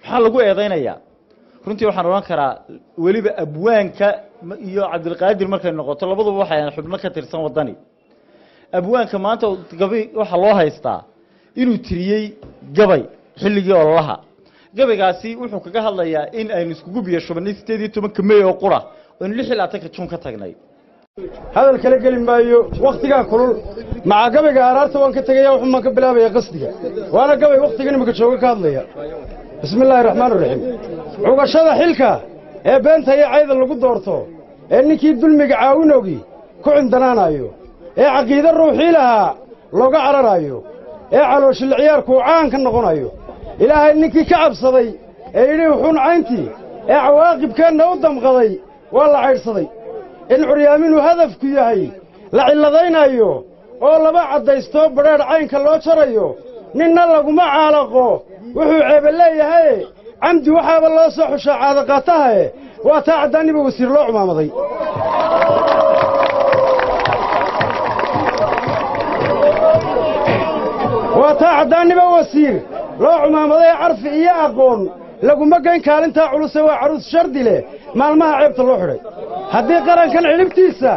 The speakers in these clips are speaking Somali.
Maxaa lagu eedaynayaa? Runtii waxaan odhan karaa weliba abwaanka iyo Cabdilqaadir markay noqoto, labaduba waxay ahayn xubno ka tirsan Waddani. Abwaanka maanta gabay waxaa loo haystaa inuu tiriyey gabay xilligii ololaha. Gabaygaasi wuxuu kaga hadlayaa in aynu iskugu biyo shubannay 18-ka Mey oo qura, aynu 26-ka Juun ka tagnay. Hadal kala geli maayo, wakhtigaa kulul. Maca gabayga araarta waan ka tegaya, wuxuun ka bilaabaya qasdiga, waana gabay wakhtigan imika jooga ka hadlaya. Bismi illaahi raxmaan raxiim. Cugashada xilka ee beenta iyo cayda lagu doorto, ee ninkii dulmiga caawinoogi ku cindanaanayo, ee caqiide ruuxii lahaa looga cararaayo, ee calooshila ciyaarku uu caan ka noqonayo, Ilaahay ninkii ka cabsaday ee yidhi wuxuun cayntii ee cawaaqibkeenna u damqaday waa la caydhsaday. In curyaaminuu hadafku yahay la cilladaynayo oo laba caddaystoo badheedh caynka loo jarayo, ninna laguma caalaqo wuxuu ceebe leeyahaye. Camdi waxaaba loo soo xushaa caadaqaatahae, waa taa caddaanniba wasiir loo cumaamaday. Waa taa caddaanniba wasiir loo cumaamaday. Carfi iyo aqoon laguma geyn kaalintaa culuse, waa carruus shardi leh maalmaha ceebta loo xidhay. Haddii qarankan cidhibtiisa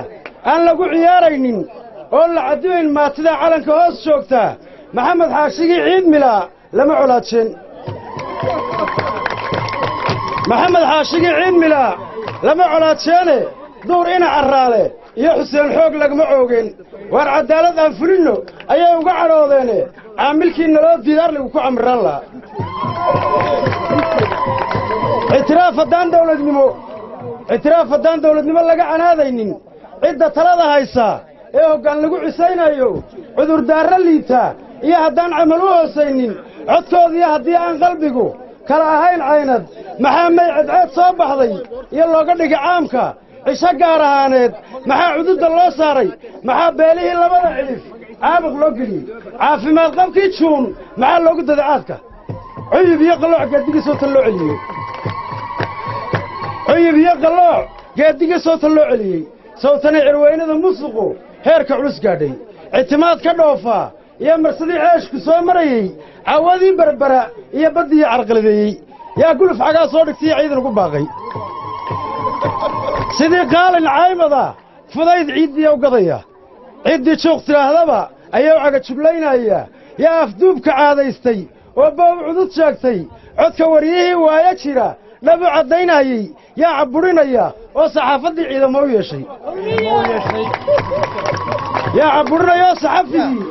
aan lagu ciyaaraynin oo la caddimayn maatidaa calanka hoos joogtaa, Maxamed Xaashigii Ciidmilaa lama colaadsheen. Maxamed Xaashigii Ciidmilaa lama colaadsheene, Duur ina Carraale iyo Xuseen Xoog lagama oogeen. Waar caddaalad aan fulinno ayay uga cadhoodeene, caamilkii naloo diidaarligu ku camiraan lahaa. Ictiraaf haddaan dawladnimo, ictiraaf haddaan dawladnimo laga canaadaynin cidda talada haysa ee hoggaan lagu cisaynayo, cudurdaarro liita iyo haddaan camal u hoosaynin codkoodiiyo haddii aan qalbigu kala ahayn caynad, maxaa may cedceed soo baxday iyo looga dhigay caamka cisho gaar ahaaneed? Maxaa cududda loo saaray? Maxaa beelihii labada cidhif caabuq loo geliyey? Caafimaad qabkii Juun maxaa loogu daday caadka? Cuyub iyo qallooc geeddigii sootan loo celiyey. Cuyub iyo qallooc geeddigii sootan loo celiyey. Sawtanay cirweynada musuqu heerka culus gaadhay, ictimaad ka dhoofaa iyo marsadii ceeshku soo marayey, cawadii Berbera iyo baddii carqaladeeyey. Yaa guluf xagaa soo dhigtaiyo ciidan ugu baaqay? Sidii qaalin caymada fudayd ciiddiya u gadaya, ciddii juuq tidhaahdaba ayaa u cagajuglaynaya. Yaa afduubka caadaystay oo boob cudud sheegtay, codka waryihii waayo jira dhab u caddaynayey? Yaa cabburinaya oo saxaafaddii ciidamo u yeeshay? Yaa cabburinaya oo saxafigii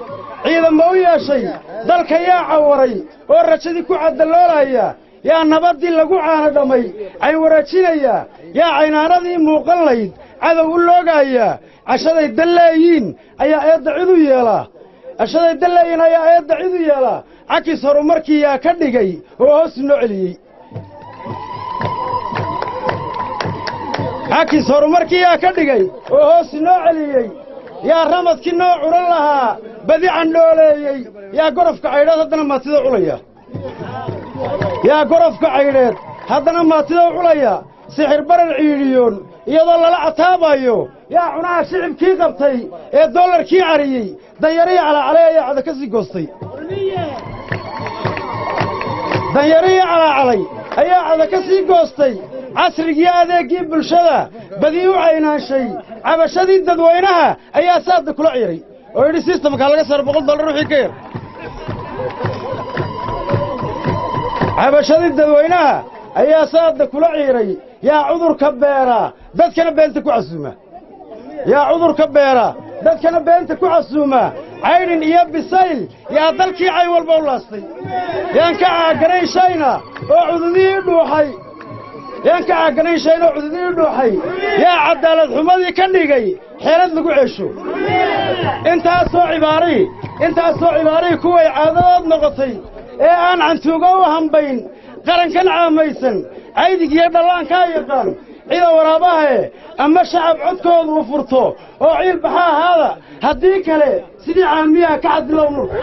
ciidamo u yeeshay? Dalka yaa cawaray oo rajadii ku caddaloolaya? Yaa nabaddii lagu caano dhammay cayn wareejinaya? Yaa caynaanadii muuqan layd cadow u loogaaya? Cashaday dalleeyiin ayaa eedda cid u yeelaa. Cashaday dalleeyiin ayaa eedda cid u yeelaa. Cakis horumarkii yaa ka dhigay oo hoos noo celiyey? Cakis horumarkii yaa ka dhigay oo hoos noo celiyey? Yaa ramadkii noo curan lahaa badi candhooleeyey? Yaa gorofka caydheed haddana maatida culaya? Yaa gorofka caydheed haddana maatida u culaya? Sixir barar ciidhiyoon iyadoo lala cataabayo, yaa cunaha shicibkii qabtay ee dollarkii cariyey? Danyarihii calaacalay ayaa cada ka sii goostay. Danyarihii calaacalay ayaa cada ka sii goostay. Casrigii adeeggii bulshada badii u caynaanshay cabashadii dadweynaha ayaa saadda kula ciiray oo yidhi sistamkaa laga saaro $100 wixii ka yar. Cabashadii dadweynaha ayaa saadda kula ciiray. Yaa cudurka beera dadkana beenta ku casuuma? Yaa cudurka beera dadkana beenta ku casuuma? Caydhin iyo bisayl yaa dalkii cay walba u laastay? Yaan ka caaganayn shayna oo cududihii dhuuxay? Yaan ka caaganayn shayna oo cududihii dhuuxay? Yaa caddaalad xumadii ka dhigay xeelad lagu ceesho? Intaasoo cibaarihii, intaasoo cibaarihii kuway caadadood noqotay ee aan cantuugo u hambayn qarankan caamaysan, caydig iyo dhallaankaa yaqaan cida waraabahae, ama shacab codkoodu u furto oo ciil baxa ahaada, haddii kale sidii caamiyaha ka xadilow nurka.